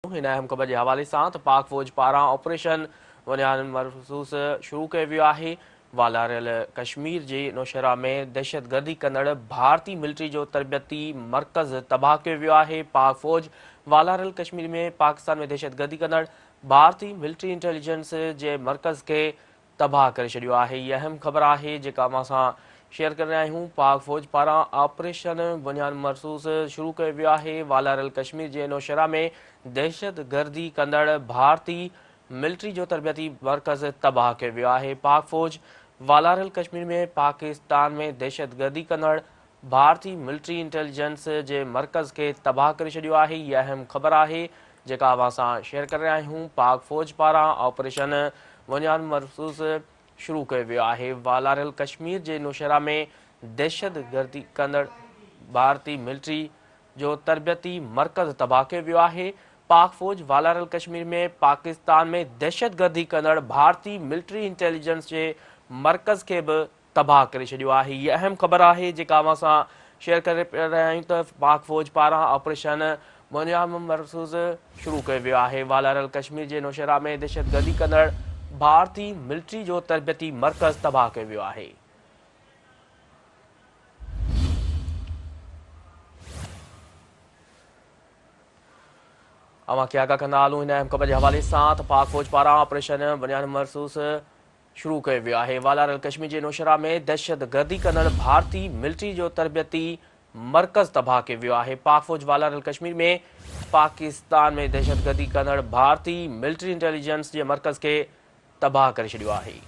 هن اهم خبر جي حوالي سان ته پاڪ فوج پاران آپريشن بنيان مرصوص شروع ڪيو ويو آهي، والاريل ڪشمير جي نوشهرا ۾ دهشتگردي ڪندڙ ڀارتي ملٽري جو تربيتي مرڪز تباهه ڪيو ويو آهي، پاڪ فوج والاريل ڪشمير ۾ پاڪستان ۾ دهشتگردي ڪندڙ ڀارتي ملٽري انٽيليجنس جي مرڪز کي تباهه ڪري ڇڏيو آهي. هي اهم خبر آهي جيڪا اوهان سان شيئر ڪري رهيا آهيون. پاڪ فوج پاران آپريشن بنيان مرصوص شروع ڪيو ويو آهي. والاريل ڪشمير جي نوشهرا ۾ دهشتگردي ڪندڙ ڀارتي ملٽري جو تربيتي مرڪز تباهه ڪيو ويو آهي. پاڪ فوج والاريل ڪشمير ۾ پاڪستان ۾ دهشتگردي ڪندڙ ڀارتي ملٽري انٽيليجنس جي مرڪز کي تباهه ڪري ڇڏيو آهي. هي اهم خبر آهي جيڪا اوهان سان شيئر ڪري رهيا آهيون. پاڪ فوج پاران آپريشن بنيان مرصوص شروع ڪيو ويو آهي. والاريل ڪشمير جي نوشهرا ۾ دهشتگردي ڪندڙ ڀارتي ملٽري جو تربيتي مرڪز تباهه ڪيو ويو آهي. پاڪ فوج والاريل ڪشمير ۾ پاڪستان ۾ دهشتگردي ڪندڙ ڀارتي ملٽري انٽيليجنس جي مرڪز کي به تباهه ڪري ڇڏيو آهي. هي اهم خبر آهي جيڪا اوهان سان شيئر ڪري رهيا آهيون ته پاڪ فوج پاران آپريشن بنيان مرصوص شروع ڪيو ويو آهي. والاريل ڪشمير جي نوشهرا ۾ دهشتگردي ڪندڙ ڀارتي ملٽري جو تربيتي مرڪز تباهه ڪيو ويو آهي. اوهان کي آگاهه ڪندا هلون هن اهم خبر جي حوالي سان ته پاڪ فوج پاران آپريشن بنيان مرصوص شروع ڪيو ويو آهي. والاريل ڪشمير جي نوشهرا ۾ دهشتگردي ڪندڙ ڀارتي ملٽري جو تربيتي مرڪز تباهه ڪيو ويو آهي. پاڪ فوج والاريل ڪشمير ۾ پاڪستان ۾ دهشتگردي ڪندڙ ڀارتي ملٽري انٽيليجنس جي مرڪز کي تباهه ڪري ڇڏيو آهي.